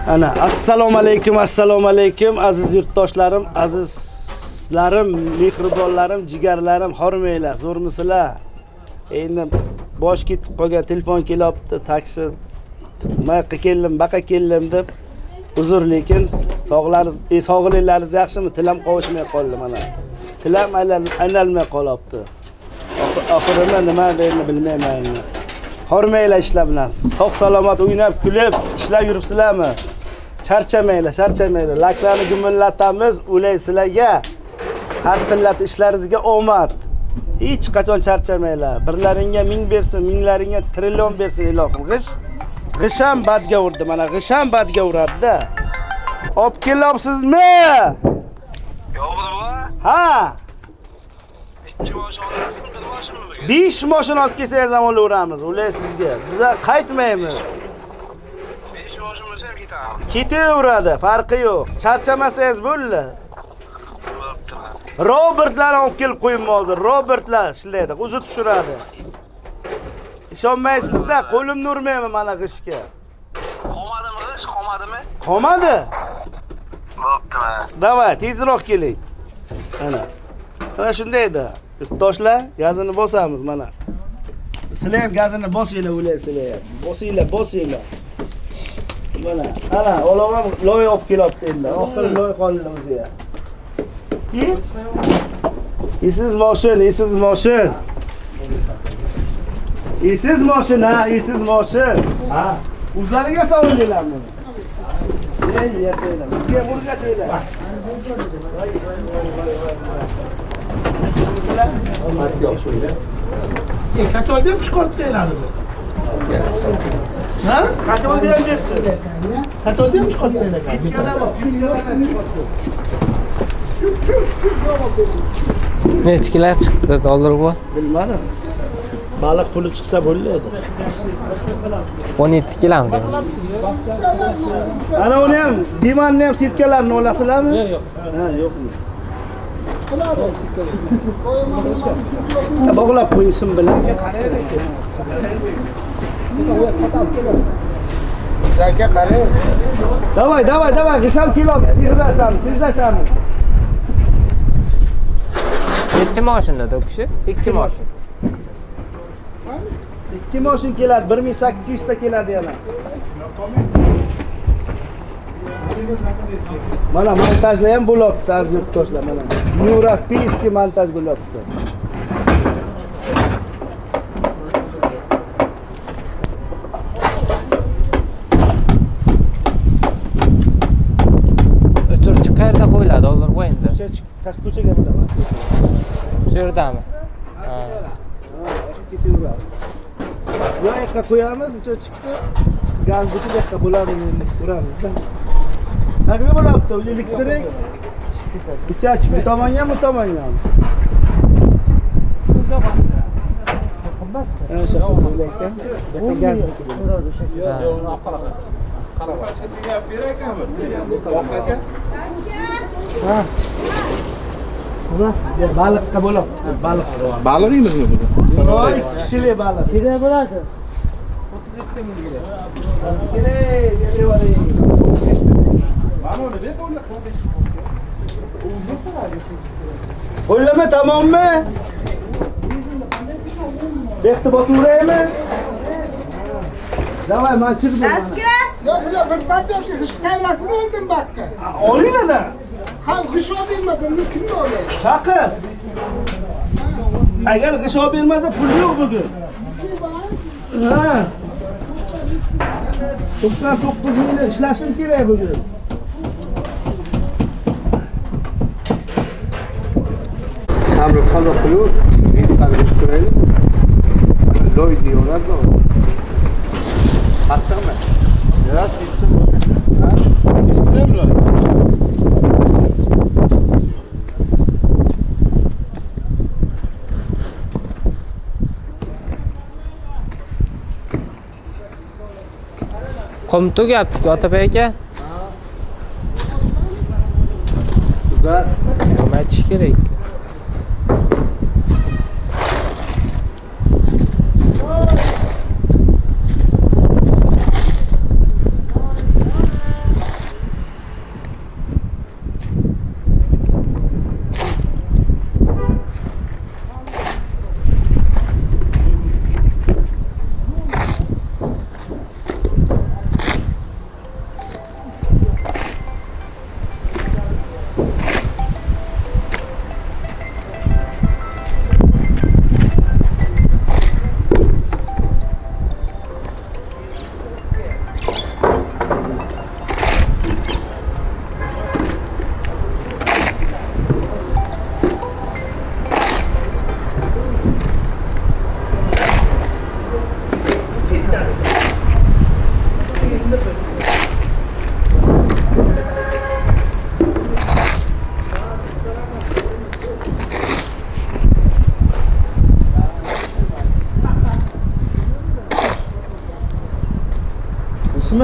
Ana, assalomu alaykum, assalomu alaykum aziz yurtdoshlarim, azizlarim, mehribonlarim, jigarlarim, hormanglar, zo'rmisizlar? Endi bosh ketib qolgan, telefon kelyapti, taksi mayoqqa keldim, baqa keldim deb. Uzr, lekin sog'laringiz, sog'liqlaringiz yaxshimi? Tilam qovushmay qoldi mana. Tilam aylanmay qolyapti. Oxirini nima deyni bilmayman endi. Hormanglar ishlar bilan. Sog' salomat o'ynab, kulib, ishlab yuribsizlarmi? Charchamanglar, charchamanglar. Laklarni gumillatamiz, o'lay sizlarga. Har sillat ishlaringizga omad. Hech qachon charchamanglar. Birlaringga ming bersin, minglaringga trillion bersin ilohim. G'ish, g'ish ham badga urdi mana, g'ish ham badga uradi-da. Olib kelyapsizmi? Yo'q buva. Ha, 2 mosh olasizmi, bir moshmi bugun? 5 mashina olib kelsangiz ham olaveramiz, o'lay sizga. Biza qaytmaymiz. 5 moshim bo'lsa ham ketamiz. Ketaveradi, farqi yo'q. Charchamasangiz bo'ldi. Bo'pti. Robertlarni olib kelib qo'yinma hozir. Robertlar ishlaydi, o'zi tushiradi. Ishonmaysizda, qo'limni urmayman mana g'ishga. Qolmadimi g'ish, qolmadimi? Qolmadi. Bo'pti. Davay, tezroq keling. Ana. Mana shundayda. Yurtdoshlar, gazini bosamiz mana. Sizlar ham gazini bosinglar, o'lay sizlar ham. Bosinglar, bosinglar. Mana, ana, olov ham loy olib kelyapti endi. Oxiri loy qoldi o'zi ham. Esiz moshin, esiz moshin. Esiz moshin, ha, esiz moshin. Ha, o'zlariga savolinglar buni. Ey, yashanglar. Bizga ham o'rgatinglar. Voy, voy, voy, voy, voy. Katolda ham chiqarib deyiladi bu. Ha? Katolda ham bersin. Katolda ham chiqarib deyiladi. Pechkalama, pechkalama. Necha kilo chiqdi dollar bu? Bilmadim. Baliq puli chiqsa bo'ldi edi. 17 kilomi deymiz. Ana uni ham, divanni ham setkalarini olasizlarmi? Yo'q, yo'q. Ha, yo'qmi? Bog'lab qo'ysin bilan. Aka qarang. Davay, davay, davay, g'isham kelyapti. Tezlashamiz, tezlashamiz. Necha moshinda u kishi? 2 moshin. 2 moshin keladi, 1800 ta keladi yana. Mana montajlar ham bo'lyapti, aziz yurtdoshlar, mana. Yevropeyskiy montaj bo'lyapti. O'chiruvchi qayerda qo'yiladi dollar bu endi? Ko'chaga bo'ladi. Shu yerdami? Ha. Ketaveradi. Bu yoqqa qo'yamiz, chiqdi. Gaz bitib yoqqa bo'ladi endi ko'ramizda. Qayerga bo'lyapti? Elektrik. Uchachik bu tomonga, bu tomonga. Ana o'sha ekan. Bu yoqqa gaz Pachkasiga olib beray ekanmi? Oq aka. Baliqqa bo'lyapti. Baliq. Baliq yeymizmi buni? Voy, 2 kishilik baliq. Kerak bo'ladi. 37 ming lira. Kerak, kerak. Mana uni ber, uni Bo'ldimi, tamommi? Bexti bosaveraymi? Davay, men chiqdim. Daska. Yo'q, yo'q, bir paytda g'ish taylasini oldim bakka. Olinglar-da. Ha, g'ish olib bermasa, endi kimni olay? Chaqir. Agar g'ish olib bermasa pul yo'q bugun. Ha. 99 mingni ishlashim kerak bugun. Kamroq kamroq qilib, yetkazib turaylik. Loy deyaveradi. Qattiqmi? Biraz yetsin. Ha? Yetdimi loy? Qum tugabdi-ku Otabek aka. Tugar. Nima aytish kerak?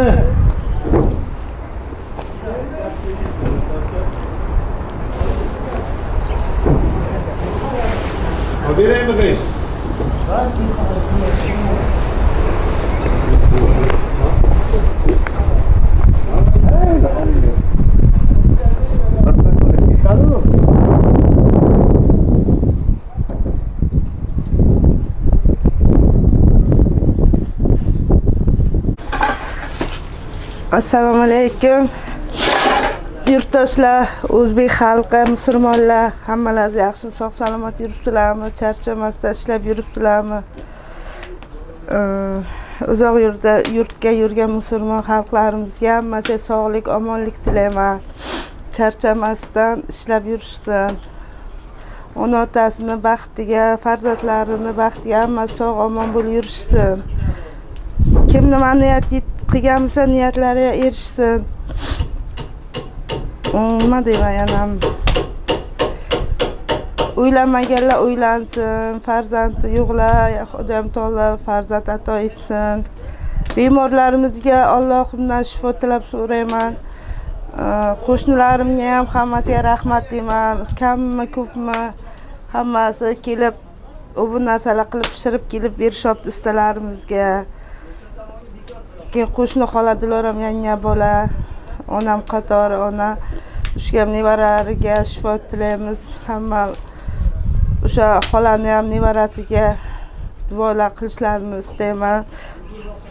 Bo'ldimi? Beraymi g'isht? Assalomu alaykum. Yurtdoshlar, o'zbek xalqi, musulmonlar, hammalaringiz yaxshi, sog' salomat yuribsizlarmi? Charchamasdan ishlab yuribsizlarmi? Uzoq yurtga yurgan musulmon xalqlarimizga hammasiga sog'lik, omonlik tilayman. Charchamasdan ishlab yurishsin. Ona otasini baxtiga, farzandlarini baxtiga hammasi sog' omon bo'lib yurishsin. Kim nima niyat qilgan bo'lsa, niyatlariga erishsin. Nima deyman yana? Uylanmaganlar uylansin, farzandi yo'qlar Xudoyim taolo farzand ato etsin. Bemorlarimizga Allohimdan shifo tilab so'rayman. Qo'shnilarimga ham hammasiga rahmat deyman. Kammi, ko'pmi, hammasi kelib bu narsalar qilib pishirib kelib berishyapti ustalarimizga. Keyin qo'shni xola Diloram yanga bola, onam qatori ona, o'sha ham nevaralariga shifo tilaymiz. Hamma o'sha xolani ham nevarasiga duolar qilishlarini istayman.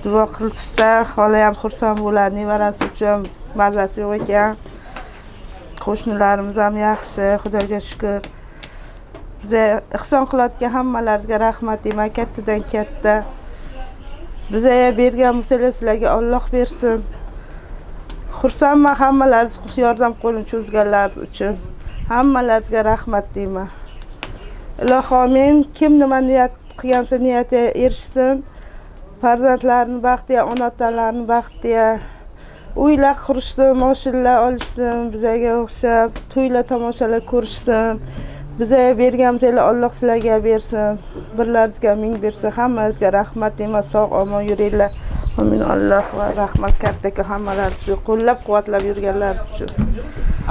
Duo qilishsa xola ham xursand bo'ladi, nevarasi uchun mazasi yo'q ekan. Qo'shnilarimiz ham yaxshi, Xudoga shukr. Biza ihson qilayotgan hammalariga rahmat deyman, kattadan katta. Bizaga bergan bo'lsalar sizlarga Alloh bersin. Xursandman hammalaringiz yordam qo'lini cho'zganlaringiz uchun. Hammalaringizga rahmat deyman. Ilohi amin. Kim nima niyat qilgansa niyatiga erishsin. Farzandlarini baxtiga, ona-otalarini baxtiga, uylar qurishsin, mashinalar olishsin, bizaga o'xshab to'ylar, tomoshalar ko'rishsin. Bizaga bergan bo'lsalar Alloh sizlarga bersin. Birlaringizga ming bersin. Hammalaringizga rahmat deyman. Sog' omon yuringlar. Amin. Alloh va rahmat kattaka hammalaringizni qo'llab-quvvatlab yurganlaringiz uchun.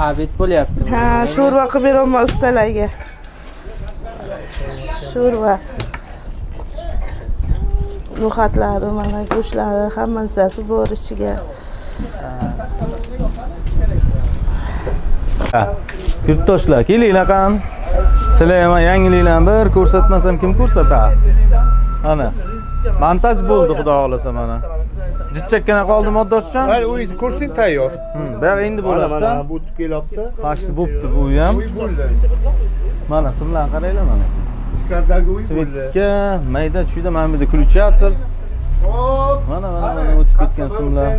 Abid bo'lyapti. Ha, sho'rva qilib beraman ustalarga. Sho'rva. Ro'xatlari, mana go'shtlari, hammasi bor ichiga. Yurtdoshlar, kelinglar qani. Sizlar ham yangiliklarni bir ko'rsatmasam kim ko'rsatadi? Mana. Montaj bo'ldi, xudo xolasa mana. Jichchakkina qoldi moddoshjon. Mana uy ko'rsang tayyor. Buyog'i endi bo'ladi. Mana bu o'tib kelyapti. Pashti bo'pti bu ham. Uy bo'ldi. Mana simlarni qaranglar mana. Ichkaridagi uy bo'ldi. Svetga mayda chuyda mana bu yerda ключатор. Hop. Mana mana mana o'tib ketgan simlar.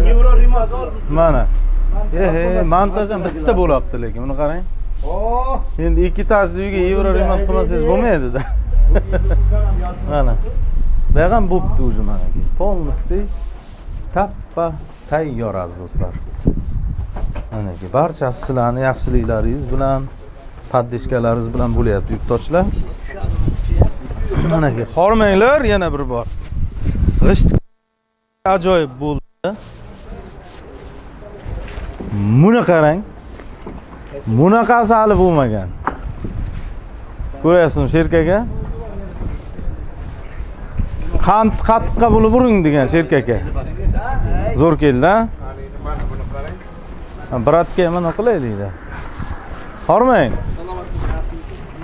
Yevro remont. Mana. Montaj ham bitta bo'lyapti lekin buni qarang. Endi ikki etajli uyga yevro remont qilmasangiz bo'lmaydi-da. Mana. Bu ham bo'pti уже mana. Полностью tappa tayyor aziz do'stlar. Manaki barchasi sizlarning yaxshiliklaringiz bilan, poddeshkalaringiz bilan bo'lyapti yurtdoshlar. Manaki hormanglar yana bir bor. G'isht ajoyib bo'ldi. Buni qarang. Bunaqasi hali bo'lmagan. Ko'ryapsizmi Sherkaga? Qand qatiqqa bo'lib uring degan Sherkaka. Zo'r keldi-a? Mana buni qarang. Bratga mana qilaylik-da. Hormang.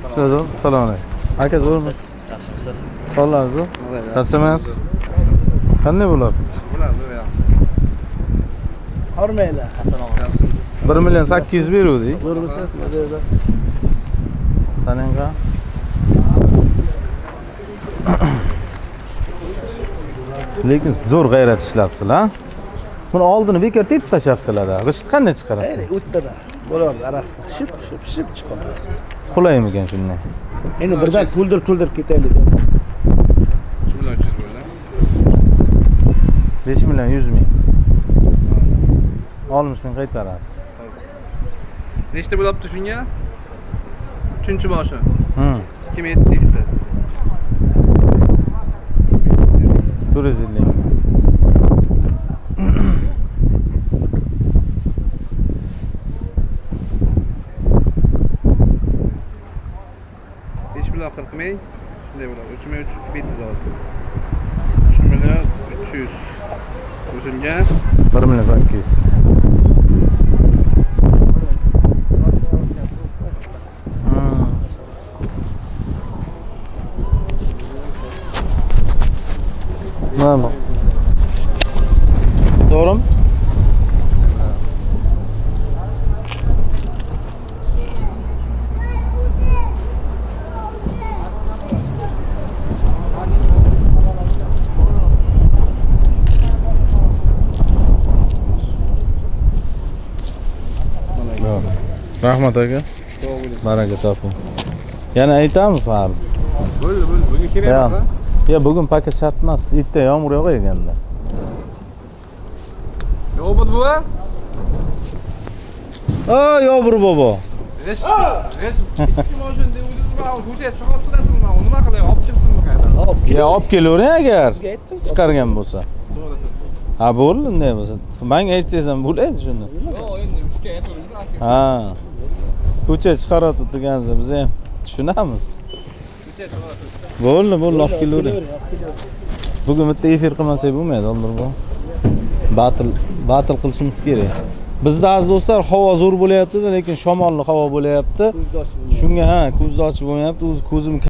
Assalomu alaykum. Aka zo'rmisiz? Yaxshimisiz? Sog'laringiz zo'r? Charchamayapsiz? Qanday bo'lyapti? Bo'ladi, zo'r yaxshi. Hormanglar. Yaxshimisiz? 1 800 000 beruvdik. Zo'rmisiz? Saninqa? Lekin zo'r g'ayrat ishlabsizlar. Buni oldini bekor terib tashlabsizlar-da. G'isht qanday chiqarasiz? O'ttada bo'lardi arasida. Ship ship ship chiqadi. Qulaymikan shunday? Endi birdan to'ldirib to'ldirib ketaylik. 3 million 300 bo'ldi. 5 100 000. 60 ming qaytarasiz. Nechta bo'lyapti shunga? 3-chi boshi. 2700 ta. 450 ming. ming. Shunday bo'ladi. 3 million 300 hozir. 3 million 300. Qo'shilgan. 1 million 800. Mana bu. To'g'rimi? Rahmat aka. Baraka toping. Yana aytamiz hali. Bo'ldi, bo'ldi. Bugun kerak Ya. emas, ha? Ya bugun paka shart emas. Erta yomg'ir yog'ayotganda. Yo'q, buva. A, Yobur bobo. Resh, resh, ikki moshin deb o'zingiz bilan ko'chaga chiqib turasizmi? Nima qilay, olib kelsinmi qayerdan? Ya olib kelavering agar chiqargan bo'lsa. Ha, bo'ldi unday bo'lsa. Menga aytsangiz ham bo'ladi shunda. Yo'q, endi uchga aytib Ha. Ko'cha chiqaradi deganingizda biz ham tushunamiz. Bo'ldi, bo'ldi, olib kelavering. Bugun bitta efir qilmasak bo'lmaydi, Oldir bobo. Batl, batl qilishimiz kerak. Bizda aziz do'stlar havo zo'r bo'lyapti, lekin shamolli havo bo'lyapti. Shunga ha, ko'zni ochib bo'lmayapti. O'zi ko'zim